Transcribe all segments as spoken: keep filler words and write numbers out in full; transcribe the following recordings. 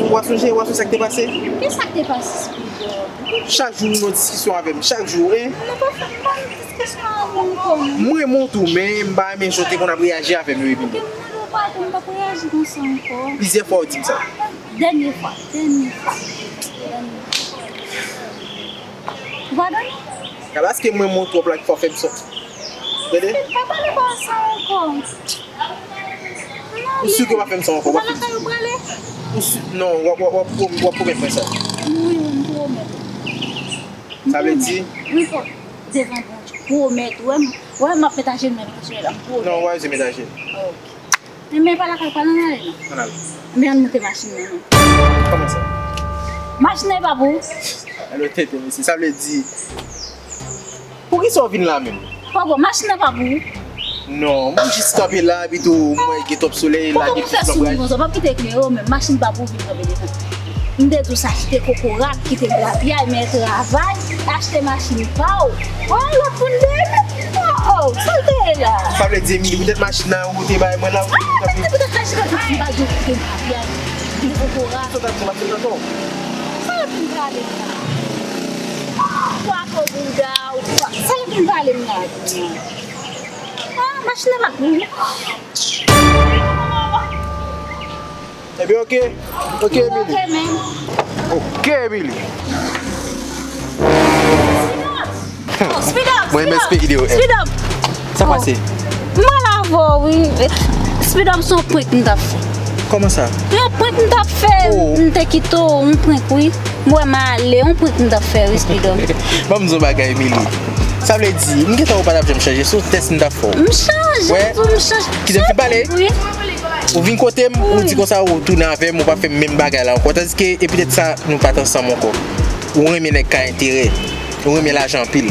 W a sonje, w a sonje sa k te pase? Kisa k te pase, Speedon? Chak jou ou nan diskisyon avè m, chak jou, en? Mwen pa fè, m pa nan diskisyon avè w ankò, non. Mwen renmen w tou, men m pa renmen jan w te konn ap reyaji avè m yo epi. Depi m mande w padon, m p ap reyaji konsa ankò. Plizyè fwa w di m sa. Dènye fwa, dènye fwa, dènye fwa. Ou padone? Gade, paske mwen renmen w twòp la ki fè w fè m sa. Tande? Pa pale konsa ankò. Ou si ke w pa fè m sa ankò? Ou pa lakay ou prale? Ou si, non, w ap, w ap, w ap pwom-, w ap pwomèt mwen sa. Wi, wi, m pwomèt. Sa vle di? Wi, fò, devan Bondye. Pwomèt, ou wè m, ou wè m ap met ajenou m, m pwomèt. Non, w pa bezwen met ajenou. Ok. Enben, pa lakay, pa nan ale, non. Ann ale. Enben, ann moute machin nan, non. Kòman sa? Machin nan e pa pou ou. Alò, tete, mesye, sa vle di, poukisa w vin la menm? Pòpò, machin nan pa pou ou. Non, mwen jis kanpe la, epi tou, mwen gen twòp solèy, la gen plis lonbraj. Pòpò, pou fè sou moun konsa, w p ap kite eklere w menm, machin pa pou ou vin kanpe devan. M te di w sa, kite kokorat, kite grapyay, men travay, achte machin pa w. Oh, lòt moun deye, oh, oh, sa l te ye la? Sa vle di, Emily, poutèt machin nan, ou te bay mwen la, ou te kanpe. Ah, poutèt machin nan, m pa di w kite grapyay, kite kokorat. Sa w t ap di, machin nan, non? Sa l ap vin pale la? Kwa ko bouda ou kwa? Sa l ap vin pale m la? Ah, machin nan pa pou ou. Ebyen, oke. Oke, Emily. Oke, men. Oke, Emily. Oh, speed up, mwen renmen speed up, speed yo, eh. Speed up. Sa pase? M pral avè w, wi. Speed up, se yon prank m t ap fè. Kòman sa? Yon prank m t ap fè. Oh. M te kite w, yon prank, wi. M wè m ale, yon prank m t ap fè, wi, speed up. Ban m di w yon bagay, Emily. Sa vle di, m gentan wè w pa t ap janm chanje, se yon tès m t ap fè w. M chanje, m chanje. Kite m fin pale. Wi. Ou vin kote m, ou di konsa ou tounen avè m, ou pa fè m menm bagay la ankò. Tandiske, e petèt sa, nou pa t ansanm ankò. Ou renmen nèg ka enterè. Ou renmen lajan anpil.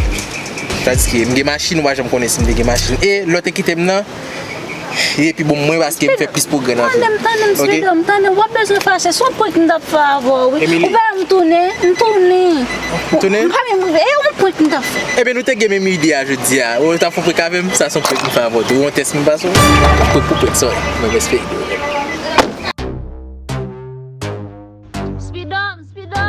Tandiske, m gen machin, ou pa janm konnen si m te gen machin. E lè w te kite m nan, li pi bon mwen paske m fè plis pwogrè nan vi m. Tande m, tande m, speed up, tande m, w ap bezwen fache. Se yon prank m t ap fè avè w, wi. Emily. Ou pa wè m tounen, m tounen. Tounen? M pa menm rive. E yon prank m t ap fè. Ebyen, nou te gen menm ide a jodi a. Ou t ap fè yon prank avè m, sa se yon prank m fè avè w tou. Yon tès m pase w. Prank pou prank, sorry. Mwen respè ide w. Speed up, speed up.